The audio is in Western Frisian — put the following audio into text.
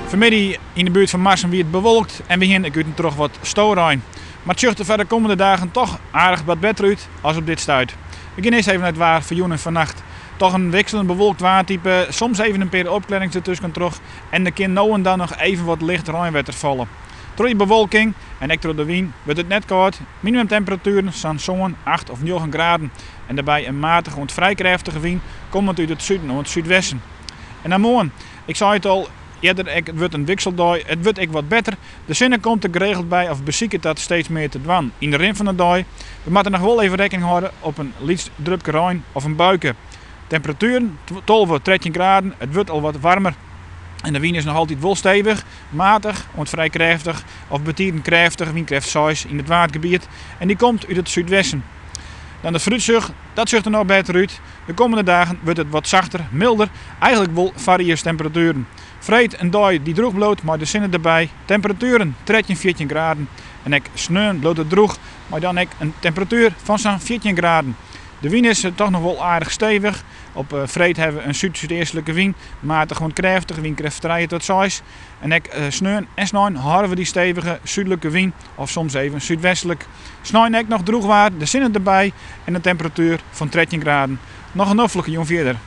Fanmiddei yn de buert fan Marsum wie it bewolkt en we hiene ek út en troch wat storein. Mar it sjocht der foar de kommende dagen toch aardich wat better út as op dit stuit. We gean earst even nei it waar foar jûn en fannacht. Toch in wikseljend bewolkt waartype, soms even in pear opklearrings dertusken troch en der kin no en dan noch even wat licht reinwetter falle. Troch dy bewolking en ek troch de wyn wurdt it net kâld, minimumtemperatueren sa'n sân, acht of njoggen graden en dêrby in matige oant frij krêftige wyn kommend út it suden oant súdwesten. En dan moarn, ik sei it al earder ek, it wurdt in wikseldei, it wurdt ek wat better. De sinne komt der geregeld by of besiket dat steeds mear te dwaan yn de rin fan de dei. We moatte noch wol even rekkening hâlde op in lyts drupke rein of in buike. Temperatueren 12, 13 graden, it wurdt al wat waarmer en de wyn is noch altyd wol stevich, matich oant frij krêftich of betiden krêftich, wynkrêft 6 yn it Waadgebiet en dy komt út it súdwesten. Dan de foarútsjoch, dat sjocht der noch better út. De kommende dagen wurdt it wat sachter, mylder, eigenlik wol foarjierstemperatueren. Freed in dei dy't drûch bliuwt mei de sinne derby, temperatueren 13, 14 graden. En ek sneon bliuwt it drûch mei dan ek in temperatuer fan sa'n 14 graden. De wyn is toch noch wol aardich stevich. Op freed hawwe we in súd-súdeastlike wyn, matich oant krêftich, wynkrêft trije tot seis. En ek sneon en snein hâlde we dy stevige súdlike wyn of soms even súdwestlik. Snein ek noch drûch waar, de sinne derby en in temperatuer fan 13 graden. Noch in noflike jûn fierder.